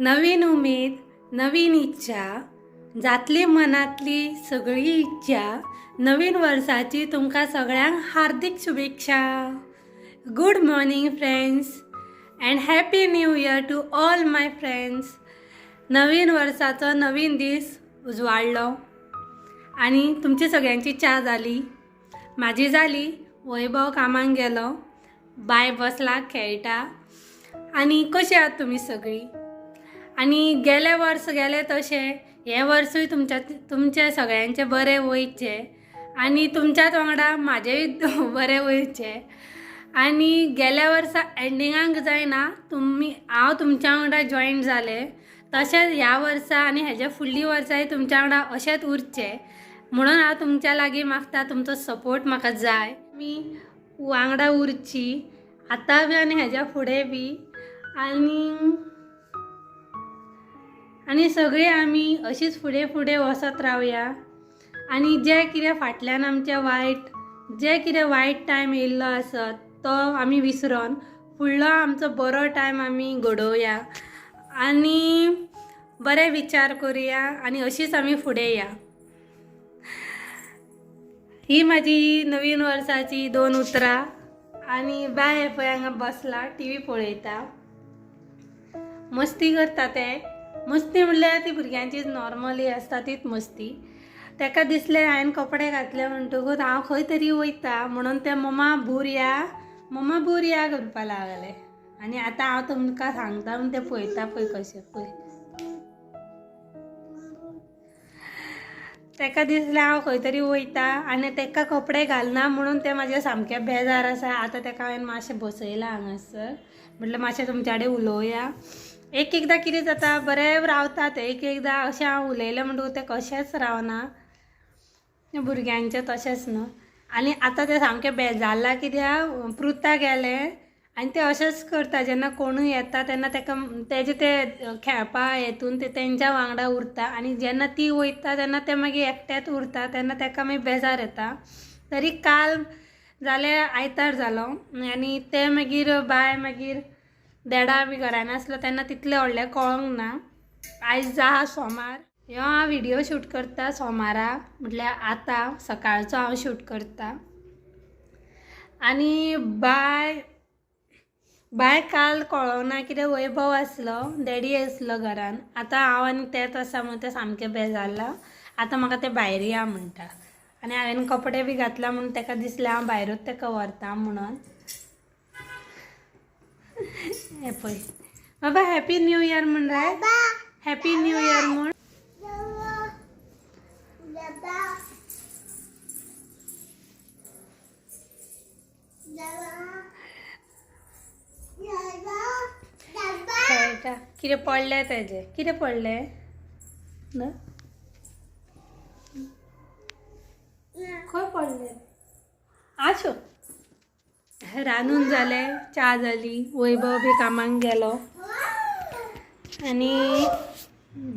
नवीन उमेद, नवीन इच्छा, जातली मनांतली सगळी इच्छा. नवीन वर्साची तुमकां सगळ्यांक हार्दिक शुभेच्छा. Good morning friends and happy new year to all my friends. नवीन वर्साचो नवीन दीस उजवाडलो आनी तुमची सगळ्यांची च्या जाली, म्हाजी जाली. वैभव कामाक गेलो, बाय बसला खेळटा. आनी कशी आहात तुमी सगळीं? आनी गेले वर्स गेले तशें हें वर्सूय तुमच्या सगळ्यांचें बरें वयचें आनी तुमच्याच वांगडा म्हाजेंय बरें वयचें. आनी गेल्या वर्सा एंडिंगाक जायना तुमी हांव तुमच्या वांगडा जॉयन जालें, तशेंच ह्या वर्सा आनी हेज्या फुडली वर्साय तुमच्या वांगडा अशेंच उरचें म्हणून हांव तुमच्या लागीं मागता. तुमचो सपोर्ट म्हाका जाय. तुमी वांगडा उरची आतां बी आनी हेज्या फुडें बी. आनी आनी सगळीं आमी अशीच फुडें फुडें वचत रावया. आनी जें कितें फाटल्यान आमचें वायट, जें कितें वायट टायम येयल्लो आसत तो आमी विसरोन फुडलो आमचो बरो टायम आमी घडोवया आनी बरे विचार करुया आनी अशीच आमी फुडें या. ही म्हाजी नवीन वर्साची दोन उतरां. आनी बाय पळय हांगा बसला टी व्ही पळयता, मस्ती करता. ते मस्ती म्हणल्यार ती भुरग्यांची नॉर्मली आसता तीच मस्ती. ताका दिसलें हांवें कपडे घातले म्हणटकूच हांव खंय तरी वयता म्हणून ते मम्मा बुरया मम्मा बुरया करपा लागले. आनी आतां हांव तुमकां सांगता म्हूण ते पळयता पळय कशें. पळय ताका दिसलें हांव खंय तरी वयता आनी ताका कपडे घालना म्हणून ते म्हाजे सामकें बेजार आसा. आतां ताका हांवें मातशें बसयलां हांगासर, म्हटलें मातशें तुमच्या कडेन उलोवया. एक एकदां कितें जाता बरें रावता ते, एक एकदां अशें हांव उलयलें म्हणटकूच तें कशेंच रावना. भुरग्यांचें तशेंच न्हू. आनी आतां तें सामकें बेजारलां कित्याक पृता गेलें आनी ते अशेंच करता, जेन्ना कोणूय येता तेन्ना ताका तेजे ते खेळपा हेतून ते तेंच्या वांगडा उरता आनी जेन्ना ती वयता तेन्ना ते मागीर एकटेच उरता, तेन्ना ताका मागीर बेजार येता. तरी काल जालें आयतार जालो आनी ते मागीर बाय मागीर देडा बी घरान आसलो तेन्ना तितलें व्हडलें कळोंक ना. आयज आहा सोमार, ह्यो हांव व्हिडियो शूट करता सोमारा, म्हटल्यार आतां सकाळचो हांव शूट करता. आनी बाय बाय काल कळोंक ना कित्याक वैभव आसलो, डॅडी आसलो घरान. आतां हांव आनी तेंच आसा म्हूण तें सामकें बेजारलां. आतां म्हाका तें भायर या म्हणटा आनी हांवें कपडे बी घातला म्हूण ताका दिसलें हांव भायरूच ताका व्हरता म्हणून. हें पळय बाबा हॅपी न्यू इयर म्हण रे, हॅपी न्यू इयर म्हण. खेळटा. कितें पडलें तेजें, कितें पडलें ना, खंय पडलें? आशो रांदून जालें, च्या जाली, वैभव बी कामाक गेलो आनी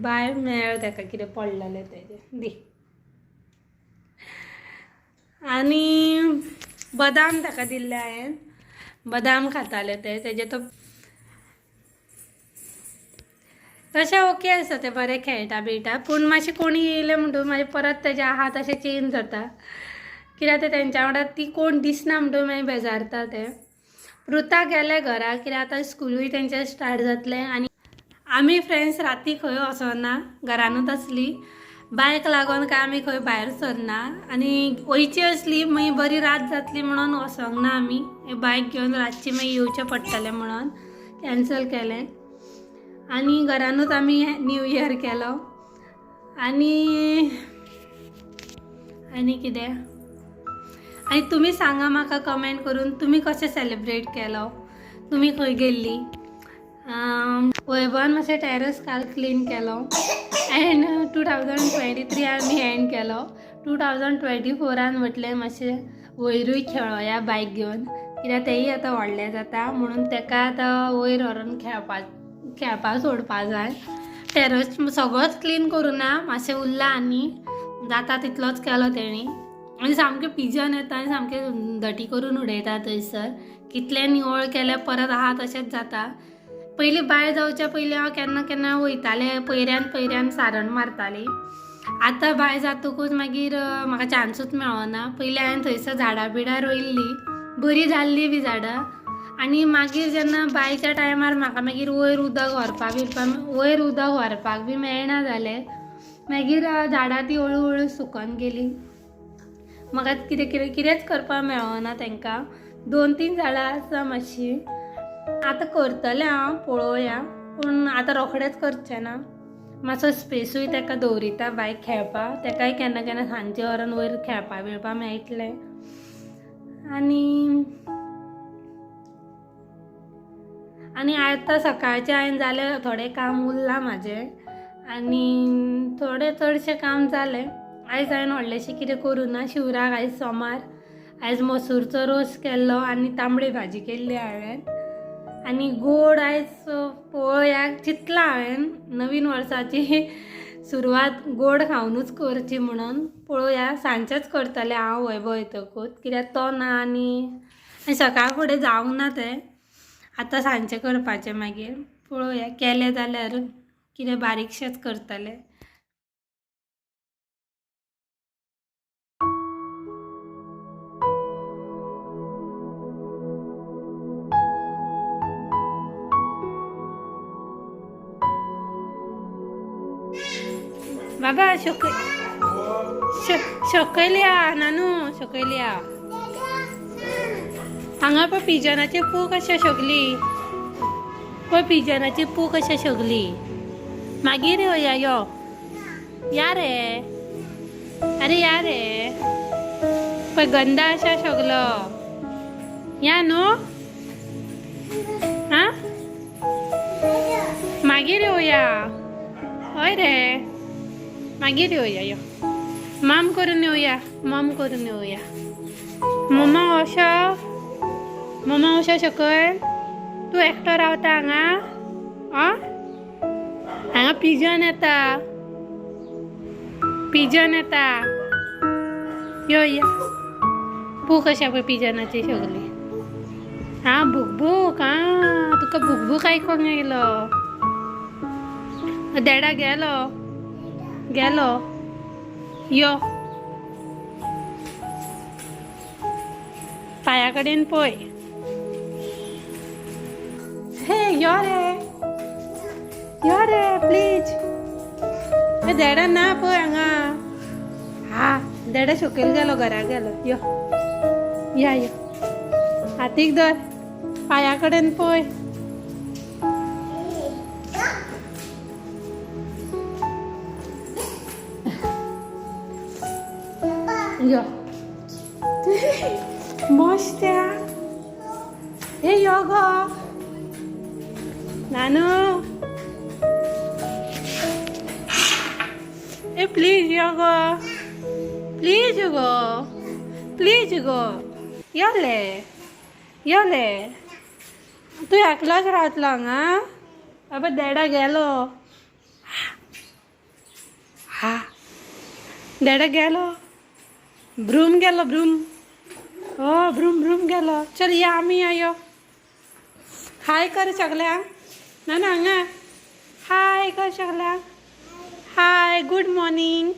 बाय मेळ्ळो ताका कितें पडलेलें तेजें दी. आनी बदाम ताका दिल्ले हांवें, बदाम खाताले ते तेजे. तो तशें ओके आसा, ते बरें खेळटा बिळटा, पूण मातशें कोणी येयलें म्हणटकूच मागीर परत तेजें आहा तशें चेंज जाता. कित्याक ते तेंच्या वांगडा ती कोण दिसना म्हणटकूच मागीर बेजारता ते. पृता गेलें घरा कित्याक आतां स्कुलूय तेंचें स्टार्ट जातलें. आनी आमी फ्रेंड्स राती खंय वचना, घरानूच आसली. बायक लागून काय आमी खंय भायर सरना आनी वयची आसली मागीर बरी रात जातली म्हणून वचोंक ना आमी. बायक घेवन रातची मागीर येवचें पडटलें म्हणून कॅन्सल केलें आनी घरानूच आमी न्यू इयर केलो. आनी आनी कितें, आनी तुमी सांगा म्हाका कमेंट करून तुमी कशें सेलिब्रेट केलो, तुमी खंय गेल्ली. वैभवान मातशें टॅरस काल क्लीन केलो एंड 2023 आमी एंड केलो. 2024 म्हटलें मातशें वयरूय खेळोया बायक घेवन, कित्याक तेय आतां व्हडलें जाता म्हणून ताका आतां वयर व्हरून खेळपाक सोडपा जाय. टॅरस सगळोच क्लीन करूं ना, मातशें उरला आनी जाता तितलोच केलो तेणी. आनी सामकें पिजन येता आनी सामकें धटी करून उडयता थंयसर. कितलें निवळ केलें परत आहा तशेंच जाता. पयलीं बाय जावच्या पयलीं हांव केन्ना केन्ना वयतालें, पयऱ्यान पयऱ्यान सारण मारतालीं. आतां बाय जातकूच मागीर म्हाका चान्सूच मेळना. पयलीं हांवें थंयसर झाडां बिडां रोयल्लीं, बरीं जाल्लीं बी झाडां. आनी मागीर जेन्ना बायच्या टायमार म्हाका मागीर वयर उदक व्हरपाक बिरपाक वयर उदक व्हरपाक बी मेळना जालें. मागीर झाडां ती हळू हळू सुकून गेलीं. म्हाका कितें कितें कितेंच करपाक मेळना तांकां. 2-3 झाडां आसा मातशीं, आतां करतलें हांव, पळोवया, पूण आतां रोखडेंच करचें ना. मातसो स्पेसूय ताका दवरिता बायक खेळपाक, ताकाय केन्ना केन्ना सांजचें व्हरून वयर खेळपाक बिळपाक मेळटलें. आनी आनी आतां सकाळचें हांवें जालें, थोडें काम उरलां म्हाजें आनी थोडें चडशें काम जालें. आयज हांवें व्हडलेंशें कितें करूं ना. शिवराक आयज सोमार, आयज मसूरचो रोस केल्लो आनी तांबडी भाजी केल्ली हांवें. आनी गोड आयज पळोवया चिंतलां हांवें, नवीन वर्साची सुरवात गोड खावनूच करची म्हणून. पळोवया, सांजचेंच करतलें हांव वैभव येतकूच, कित्याक तो ना आनी सकाळ फुडें जावंक ना तें. आतां सांजचें करपाचें, मागीर पळोवया केलें जाल्यार कितें बारीकशेंच करतलें. बाबा शकयल या नानू, शकयल या. हांगा पळय पिजनाची पू कशें सगली, पळय पिजनाची पू कशें सगली. मागीर येवया, यो या रे, अरे या रे, पळय गंदा आसा सगलो, या न्हू. आं मागीर येवया, हय रे, मागीर येवया. यो माम करून येवया, माम करून येवया. मम्मा अशा, मम्मा अशा सकयल तूं एकटो रावता हांगा. आं हांगा पिजन येता, पिजन येता. यो या, पू कशें पळय पिजनाची सगली. आं भुकभूक, आं तुका भुकभूक आयकोंक येयलो. देडा गेलो गेलो, यो पांया कडेन पळय. हे यो रे, यो रे प्लीज. हे देडा ना पळय हांगा. हा देडा सकयल गेलो, घरा गेलो. यो या यो, हातीक धर, पांया कडेन पळय. यो मस्त हे, यो गो नानू. ए प्लीज यो गो, प्लीज गो, प्लीज गो, यो ले, यो ले. तूं एकलोच रावतलो हांगा? अबे देडा गेलो, हा देडा गेलो, ब्रूम गेलो, ब्रूम, हो ब्रूम ब्रूम गेलो. चल या आमी या, यो हाय कर सगल्यांक. ना ना हांगा हाय कर सगल्यांक, हाय गुड मॉर्निंग.